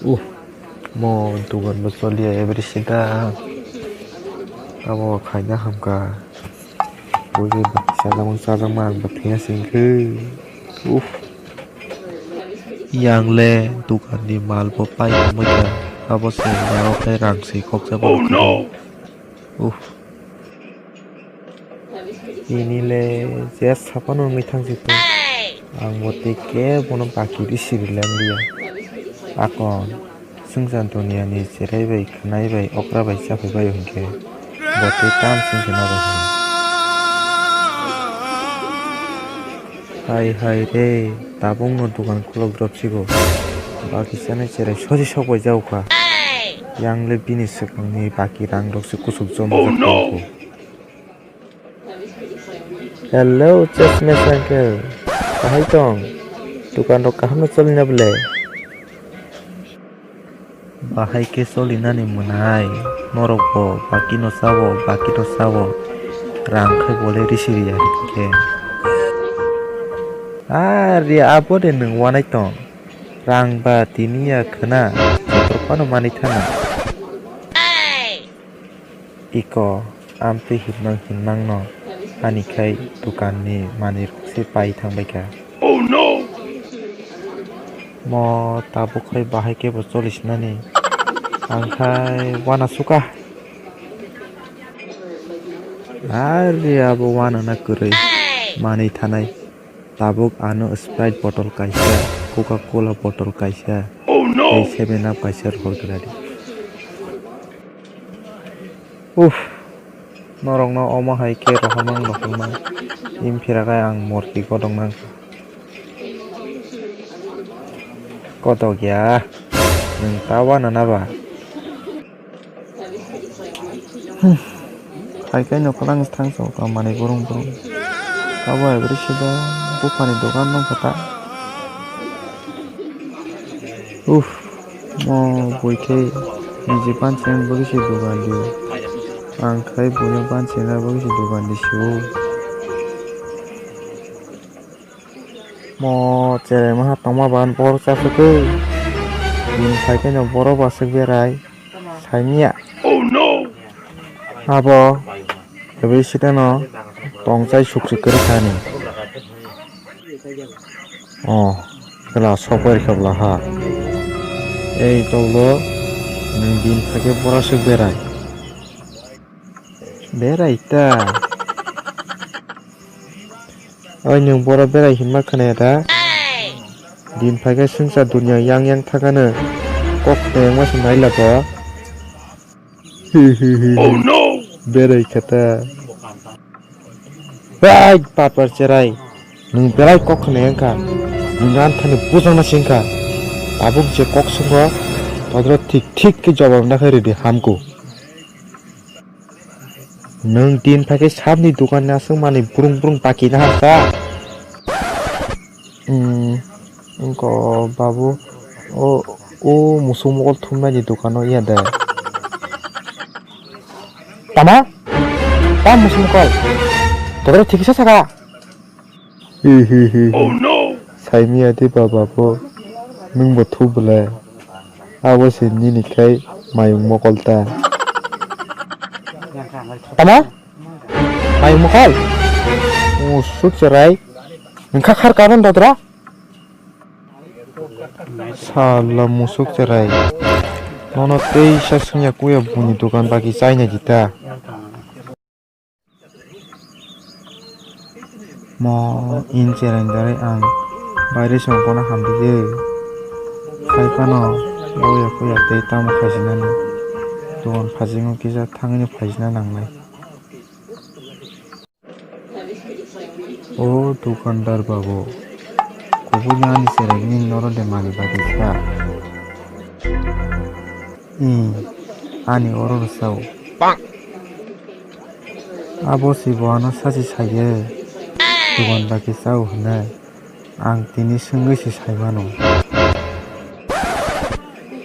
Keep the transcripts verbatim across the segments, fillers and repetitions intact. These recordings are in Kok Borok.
Uh, mo dugan bo choliya every sida. Abo khaina hamkha. Buji chajakmang chajakmang bo thwiya singkhe. Uh. Yang le dugan ni mal bo pai tongbaikha. Abo se naro khe rang se khoksa bo. Uh. Tini le je saphano wngwi thangsi tong. Ang bo tei kebono baki risi rwlai liya. Akon swngchar duniani cherai bai, khwnai bai, okra bai chaphai bai hwnkhe bo tei tam swngkhe norok hwnwi. Hai hai re, tabukno dukan khulok drop sigo. Baki chanai cherai sosi sok bai jago kha. Yang le bini swkangni baki rang rok se kuchuk joma jak tong kho. Hello, Chesmes uncle. Bahai tong? Dukan rok kaham no choli na bwle? Bahai khe choli nani mwnai. Norok bo baki no chao, baki no chao. Rang khai bo le risi riya hinkhe. Are abo de nwng wanai tong. Rang ba tini ya khwna. Joto phano manwi thana. Iko, amtwi hinmang hinmangno ani khai dukanni manwirok se pai thangbaikha. Oh no! Mo tabuk khai bahai khe bo cholisinani, ang khai uanasoka. Are abo uanana kwrwi manwi thanai. Tabuk ano Sprite bottle kaisa, Coca-Cola bottle kaisa, tei Seven Up kaisa rohor khlai di. Uff, norokno omo hai khe rohormang rohormang, imphira khe ang morki godok nang. Godok ya, nwng ta uanana ba? Hmm. Hai khe no kwlangwi thangsa o manwi burung burung. Abo every sida buphani dogan nw pha ta. Uff, mo bui khe niji pancheng bagwi se dogan di. Ang khai buino pancheng bagwi se dogan di se o. Mo cherai maha tongma ban borok chasugwi. Bini sai khe no borok bo aswk berai. Saimya. Oh no! Abo every sida no tongchai sukri kwrwi thani. Oh, kela sok bai rikha bwla ha. Ei toklo nwng bini sai khe borok aswk berai. Berai ta. Oi nwng boro berai hinma khwnaya da? Din phaikhe swngchar duniya yang yang thangano kok tengma se nailago. Hi hi hi hi. Berai khata. Bai papar cherai. Nwng berai kok khwnaya wngkha. Nwng anthani bujangna se wngkha. Tabuk je kok swngo todro thik thik khe jobab nakhai rwdi hamkuk. Nwng din phaikhe sabni dokanni aswk manwi brung brung baki naharkha. Hmm, wngkha babu, o, o musuk mokol thumnaini dokano ya de. Tama? Ta musuk mokol? Todoro thiksa saka? Hi hi hi hi. Saimya di baba bo, nwng bo thu bwle. Abo se nini khai mayung mokol ta. Tamo? Mayung mokol? Musuk cherai. Nwng kha khar karon dodra? Sala musuk cherai. Nono teisa swngya kuya buni dokan baki chaina di ta. Mo in chereng darai ang baire song kono hamdi je. Khai phano boya kuya tei tamo khaisinani. Dogan phasingo kisa thangwi phaisina nangnai. O dukandar babu, kubui ani chereng ni noro de mani badi kha. Hmm, ani oro rwsao. Abo se bo ano sachi saye, dogan baki chao hwnwi ang tini swngwi se sai mano.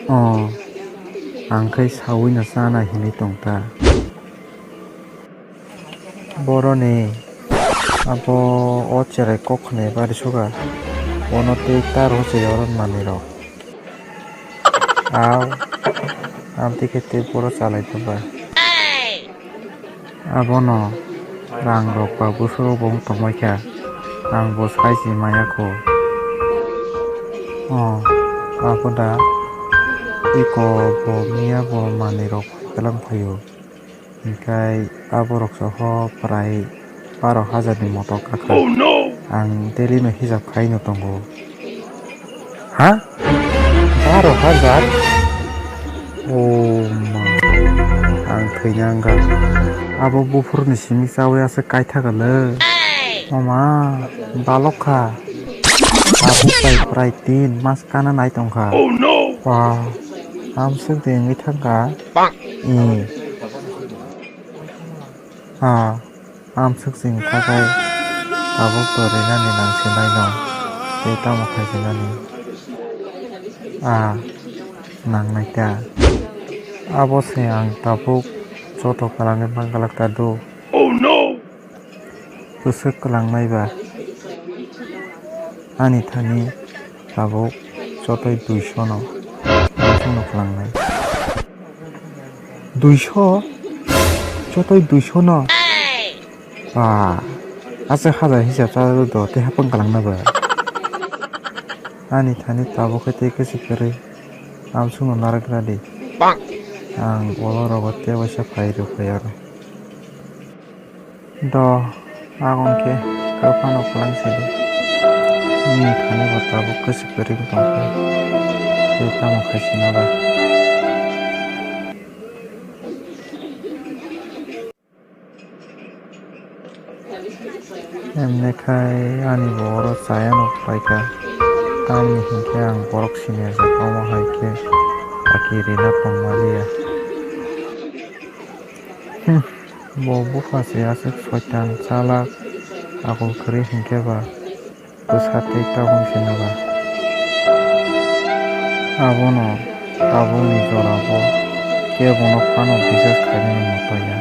O, ang khai saui no chana hinwi tong ta. Boroni abo o cherai kok khwnai bari suga, bono tei ta rw se oro manwi rok. Aw, amtwi khe tei boro chalai tongba. Abono rang rok ba bwswk bo wng tongmai kha, ang bo sai se maya kho. O, abo da iko bo miya bo manwi rok kwlang phaio. Hinkhe aborok soho prai baro hajar ni moto kakha. Oh no! Ang daily no hisab khaino tongo. Ha? Baro hajar? Oh ma. Ang thwina wngkha. Abo buphurni simi chawi aswk kaitha kwlwi. Oma, balok kha. Abo bai prai tin mas kana nai tongkha. Oh no! Wow. Amswk de wngwi thangkha. I. A, amswk chini takhai tabuk to rinani nang sinai no, tei tamo khai sinani? A, nangnai ta. Abo se ang tabuk joto kwlangwi manglak ta do. Oh no! Bwswk kwlangnai ba? Ani thani tabuk jotoi duiso no, duiso no kwlangnai. Duiso? Jotoi duiso no? Ba, aswk hajar hisab cha do, tei hapang kwlangna ba. Ani thani tabuk khe tei kwchwk kwrwi. Amswk no narwk radi. Ang ulo rogo tei waisa phai rw phai aro. Do, agon khe, kwphano kwlang sidi. Nini thani bo tabuk kwchwk kwrwi wng tong khe, tei tamo khai sina ba. Emne khai ani bo oro chaya no phaikha, tamni hinkhe ang borok siniya jak, omo hai khe aki rina tongma liya. Hmm. Bo bupha se aswk soitan, chalak, akol kwrwi hinkhe ba bwsa tei tabung se nw ba. Abono tabukni jora bo kebono phano bisas khainani moto ya.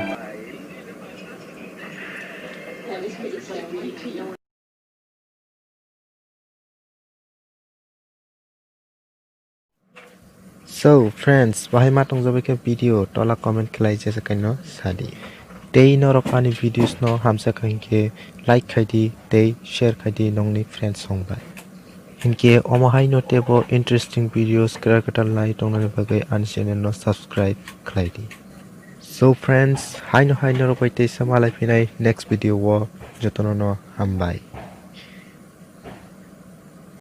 So friends, bahai ma tongjabai khe video tola comment khlai jesa kaino sadi. Tei norok ani videos no hamsa kha hinkhe like khaidi tei share khaidi nongni friends song bai. Hinkhe omo haino teibo interesting videos kwtal kwtal nai tongnani bagwi ani channel no subscribe khlaidi. So friends, haino hai norok bai teisa malai phinai next video o, jotono no hambai.